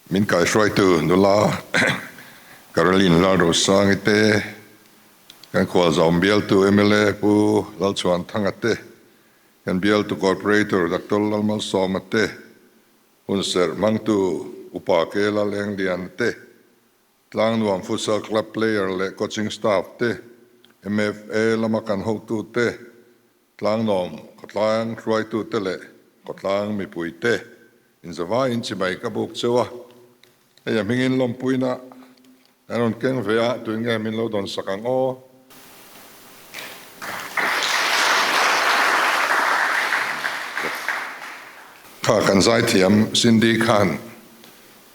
Min kaihruaitu nula Caroline Lalrosangi te, kan khualzawm bialtu mla Pu Lalchhuanthanga te, kan bialtu Corporator Doctor Lalmalsawma te, hunserh hmangtu Upa Ke Lalengliana te, Tlangnuam Futsal Club player leh coaching staff te, MFA lama kan hotu te, Tlangnuam khawtlang hruaitu te leh khawtlang mipui te inzavaiin chimai ka buk cheu a, hei a hmingin lawmpuina kan rawn keng ve a, tuin nge min lo dawn sak ang aw? Kha kan zaithiam Cindy khan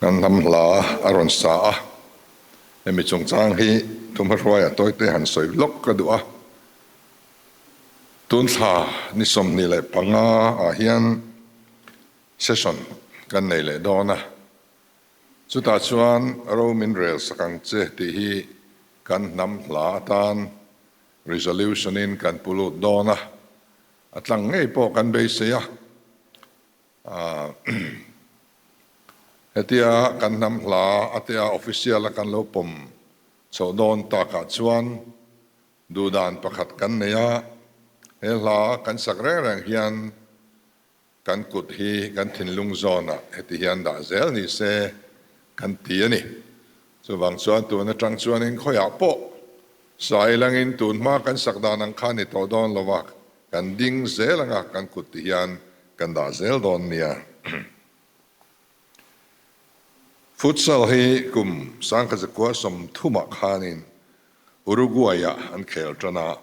Kan hnam hla a rawn sa a, hemi chungchang hi thumhma hruaia tawite han sawi lawk ka duh a. Tun thla ni 25 ah hian session kan nei leh dawn a, chutah chuan ro min rel sak ang che tih hi kan hnam hla atan resolution in kan pu lut dawn a, a tlang ngei pawh kan beisei a. Hetia kan hnam hla atia official a kan lo pawm chhoh dawn takah chuan duhdan pakhat kan nei a, he hla kan sak reng reng hian kan kut hi kan thinlung zawnah heti hian dah zel ni se kan ti a ni. Chuvang chuan tun atang chuanin khawiah pawh sai langin tun hma kan sak dan ang kha ni tawh dawn lova kan ding zel anga kan kut ti hian kan dah zel dawn nia. Futsal hi kum 1930ah khanin Uruguay-ah an khel tan a.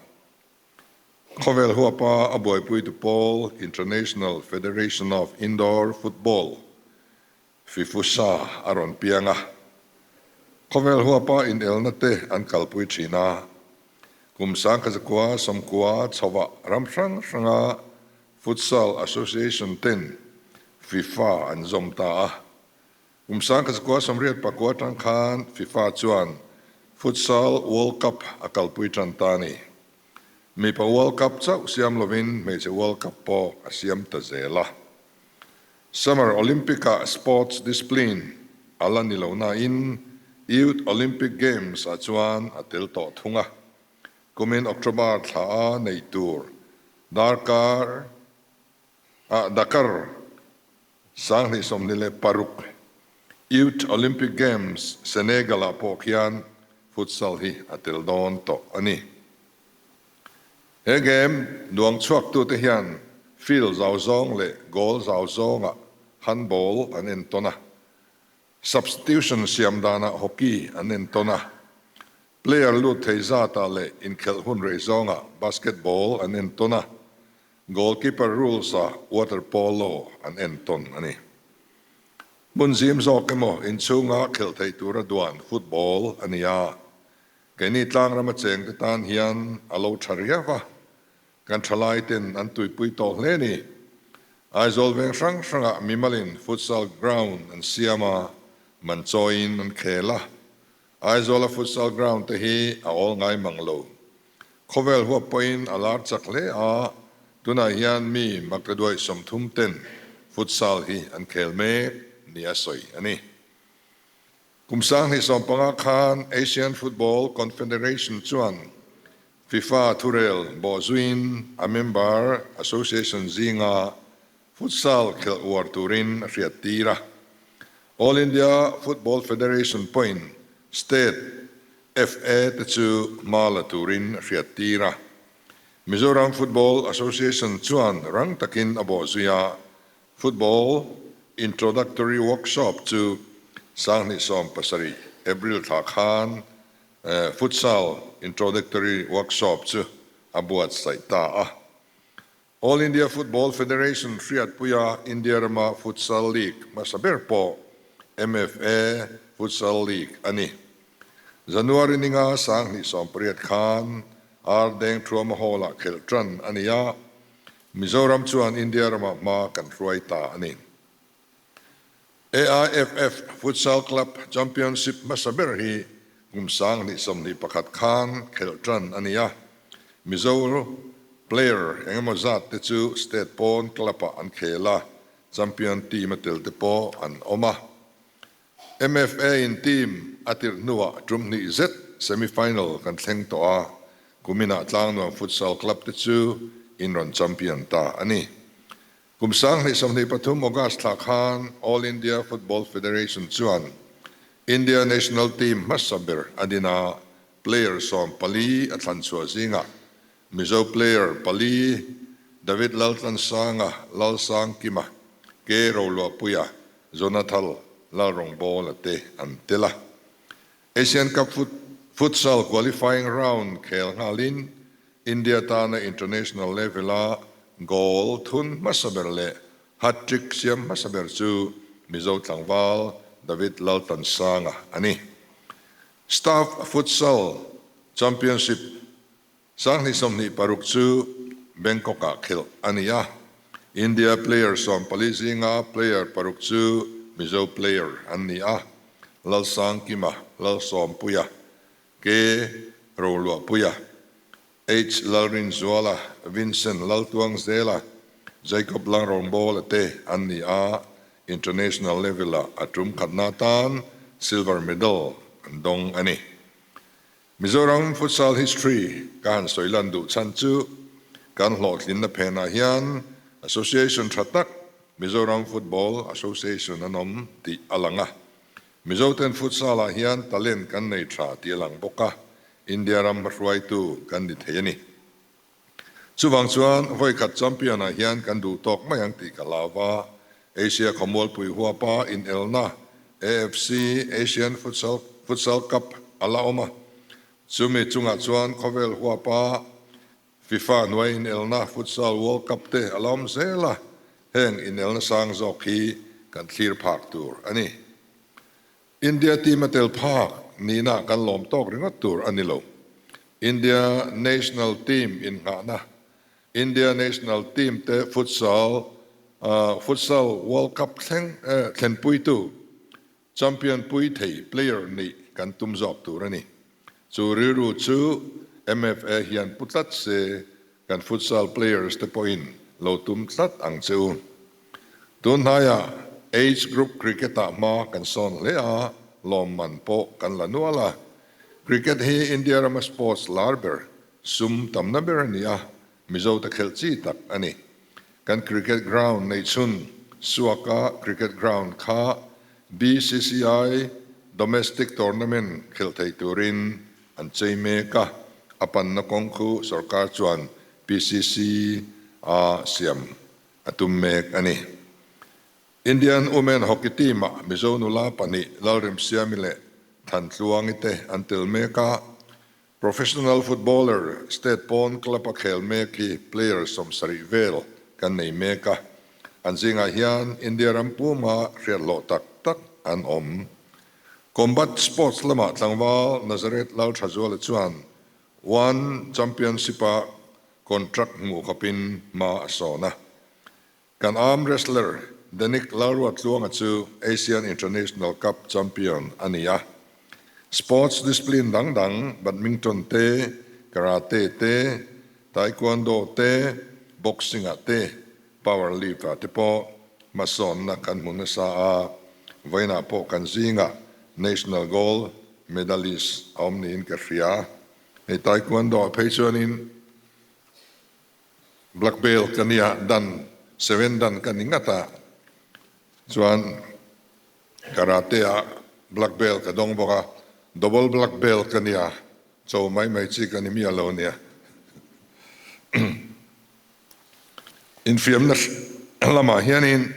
Khawvel huapa a buaipuitu pawl International Federation of Indoor Football, FIFUSA, a rawn piang a. Khawvel huapa inelna te an kalpui thin a. Kum 1990 chhoah ram hrang hranga Futsal Association ten FIFA an zawm ta a. Kum 1989 atang khan FIFA chuan Futsal World Cup a kalpui tan ta a ni. Mipa World Cup chauh siam lovin hmeichhe World Cup pawh a siam ta zel a. Summer Olympic-ah sports discipline a la ni lo nain Youth Olympic Games-ah chuan a tel tawh thung a. Kumin October thla a neih tur darkar ah Dakar 2026 Youth Olympic Games Senegal-ah pawh khian futsal hi a tel dawn tawh a ni. He game nuang chhuaktute hian field zau zawng leh goal zau zawngah handball an entawn a, substitution siam danah hockey an entawn a, Player lut thei zatah leh inkhelh hun rei zawngah basketball an entawn a, goalkeeper rules-ah water polo an entawn a ni. Hmun zim zawk emaw inchhunga khelh theih tura duan football a ni a, keini tlangrama chengte tan hian a lo tha riau a, kan thalaiten an tuipui tawh hle a ni. Aizawl veng hrang hrangah mimalin futsal ground an siam a, man chawiin an khel a, Aizawla futsal ground te hi a awl ngai mang lo. Khawvel huap pawhin a lar chak hle a, tunah hian mi maktaduai 30 ten futsal hi an khel mek ni a sawi a ni. Kum 2015 khan Asian Football Confederation chuan FIFA thurel bawhzuiin a member association zinga Futsal khelh uar turin a hriat tir a. All India Football Federation pawhin State FA te chu hma la turin a hriat tir a. Mizoram Football Association chuan rang takin a bawhzui a, Football Introductory Workshop chu 2017 April thla khan Futsal Introductory Workshop chu a buatsaih ta a. All India Football Federation hriatpuia India rama Futsal League hmasa ber pawh MFA Futsal League a ni. January ninga 2018 khan Ardeng Thuama Hall-ah khelh tan a ni a, Mizoram chuan India rama hma kan hruai ta a ni. AIFF Futsal Club Championship hmasa ber hi kum 2021 khan khelh tan a ni a, Mizo player engemaw zat te chu state pawn club-ah an khel a, champion team a tel te pawh an awm a. MFA in team a tirh hnuah tum hnih zet semi-final kan thleng tawh a, kuminah Tlangnuam Futsal Club te chu in rawn champion ta a ni. Kum 2023 August thla khan All India Football Federation chuan India national team hmasa ber a din a, player 14 a thlan chhuah zingah Mizo player pali David Laltlansanga, Lalsangkima, K Roluahpuia, Jonathal Lalrawngbawla te an tel a. Asian Cup Futsal qualifying round khel nghalin India tana international level-a goal thun hmasa ber leh hat-trick siam hmasa ber chu Mizo tlangval David Laltlansanga a ni. Staff Futsal Championship 2026 chu Bangkok-ah khelh a ni a, India player 14 zinga player paruk chu Mizo player an ni a, Lalsangkima, Lalsawmpuia, K Roluahpuia, H Lalrinzuala, Vincent Laltuangzela, Jacob Langrawngbawla te an ni a, international level-ah a tum khatna atan silver medal an dawng a ni. Mizoram futsal history ka han sawi lan duh chhan chu kan hlawhtlinna phenah hian association tha tak Mizoram Football Association an awm tih a lang a. Mizoten futsal ah hian talent kan nei tha tih a lang bawk a, India ram hruaitu kan ni thei a ni. Chuvang chuan vawikhat champion ah hian kan duh tawk mai ang tih ka hlau va, Asia khawmualpui huapa inelna AFC Asian Futsal Futsal Cup a la awm a, chumi chungah chuan khawvel huapa FIFA hnuai inelna Futsal World Cup te a la awm zel a, heng inelna sang zawk hi kan thlir phak tur a ni. India team a tel phak nihna kan lawm tawk ringawt tur a ni lo. India national team innghahna, India national team te futsal futsal World Cup thleng thlenpuitu champion pui thei player nih kan tum zawk tur a ni. Chu rilru chu MFA hian pu tlat se kan futsal players te pawhin lo tum tlat ang che u. Tun hnaiah age group cricket ah hma kan sawn hle a, lawmman pawh kan la nual a. Cricket hi India rama sports lar ber, sum tamna ber a ni a, Mizo ta khelh chi tak a ni. Kan cricket ground neih chhun Suaka cricket ground kha BCCI domestic tournament khelh thei turin an chei mek a, a panna kawng khu sorkar chuan PCC a siam a tum mek a ni. Indian Women Hockey Team-ah Mizo nula pahnih Lalremsiami leh Thantluangi te an tel mek a, professional footballer state pawn club-a khel mek hi player 70 vel kan nei mek a, an zingah hian India ram puma hriat hlawh tak tak an awm. Combat sports lamah tlangval Nazareth Lalthazuala chuan One Championship-a contract hmuh khawpin hma a sawn a. Kan arm wrestler Denic Lalruatluanga chu Asian International Cup champion a ni a. Sports discipline dang dang badminton te, karate te, taekwondo te, boxing ah te, power lift ah te pawh hmasawnna kan hmu nasa a, vawiinah pawh kan zingah national gold medalist a awm niin ka hria. Hei taekwondo ah phei chuanin Black belt ka nia, dan seven dan ka ni ngat a, chuan karate ah black belt ka dawng bawk a, double black belt ka nia, cho mai mai chi ka ni miah lo nia. Infiamna lamah hianin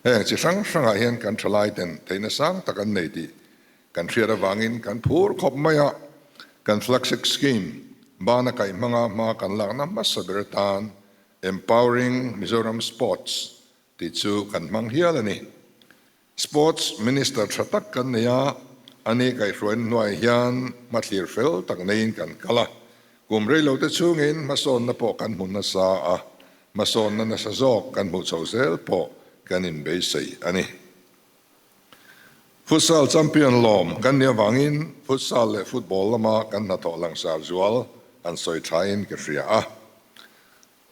heng chi hrang hrangah hian kan thalai ten theihna sang tak an nei tih Kan hriat avangin kan phur khawp mai a, kan flagship scheme bana kaih hmanga hma kan lakna hmasa ber atan Empowering Mizoram Sports tih chu kan hmang hial a ni. Sports Minister tha tak kan nei a, ani kaihhruaina hnuaiah hian hmathlir fel tak neiin kan kal a, kum reilote chhungin hmasawnna pawh kan hmu nasa a, hmasawnna nasa zawk kan hmuh chhoh zel pawh kan inbeisei a ni. Futsal champion lawm kan nih avangin futsal leh football lama kan hnathawh langsar zual an sawi thain ka hria a.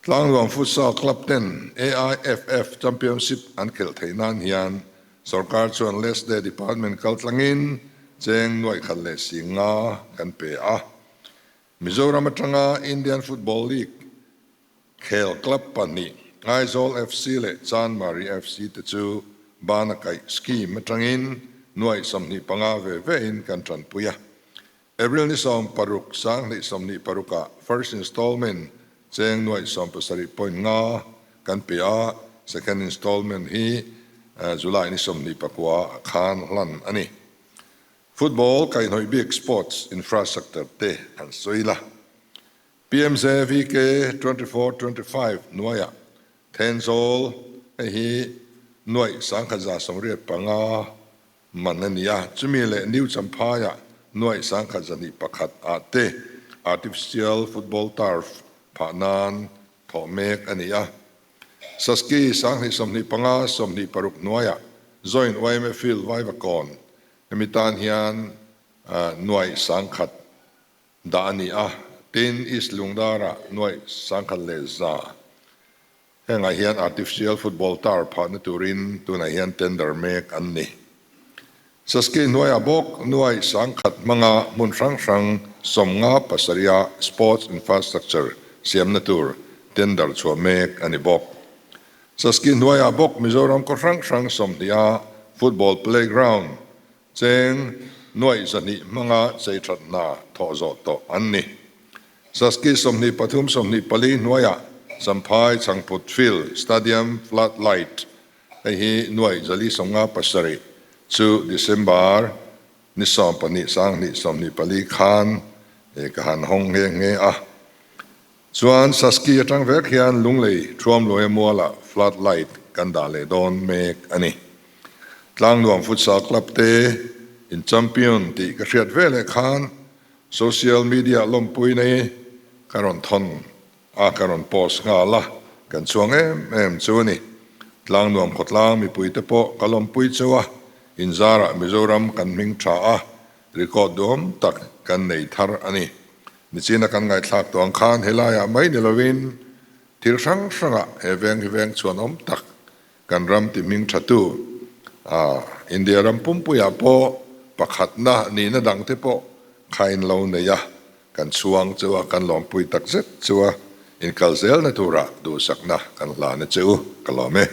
Tlangluang Futsal Club ten AIFF Championship an khelh theih nan hian Sorkar chuan LESDE Department kaltlangin cheng nuaih khat leh 50 kan pe a. Mizoram atanga Indian Football League khel club pahnih Aizawl FC leh Chanmari FC te chu bana kaih scheme atangin nuaih 25 ve ve in kan tanpui a. April ni 16 2026 ah first installment cheng nuaih 17.5 kan pe a, second installment hi July ni 29 khan hlan a ni. Football kaihhnawih bik sports infrastructure te an sawi la. PMZVK 24-25 nuaiah Thenzawl hei hi nuaih 1185 man a ni a, chumi leh New Champhaiah nuaih 1201 ah te artificial football turf phah nan thawh mek a ni a. Saski 2025 26 hnuaiah Joint YMA Field Vaivakawn hemi tan hian nuaih 1000 dah a ni a, tin East Lungdarah nuaih 1100. Hengah hian artificial football turf phahna turin tunah hian tender mek an ni. Saski hnuaiah bawk nuaih 1000 hmanga hmun hrang hrang 57 ah sports infrastructure siamna tur tender chhuah mek a ni bawk. Saski hnuaiah bawk Mizoram khaw hrang hrang 20 ah football playground cheng nuaih 200 hmanga chei that hna thawh zawh tawh an ni. Saski 23 24 hnuaiah Champhai Chhangphut Field Stadium flood light hei hi nuaih 457 chu December ni 12 2024 khan ka han hawng nghe nghe a. Chuan Saski atang vek hian Lunglei Thuamluaia mualah flood light kan dah leh dawn mek a ni. Tlangnuam Futsal Club te in champion tih ka hriat ve leh khan social media lawmpui nei ka rawn thawn a, ka rawn post nghal a, kan chhuang em em chu a ni. Tlangnuam khawtlang mipui te pawh ka lawmpui chu a, inzarah Mizoram kan hming tha a, record duhawm tak kan nei thar a ni. Nichina kan ngaihthlak tawh ang khan helaiah mai ni lovin thil hrang hrangah he veng hi veng chhuan awm tak kan ram ti hming thatu a, India ram pumpuiah pawh pakhatna nihna dang te pawh khain lo nei a, kan chhuang chu a, kan lawmpui tak zet chu a, inkal zelna turah duhsakna kan hlana che u ka lawm e.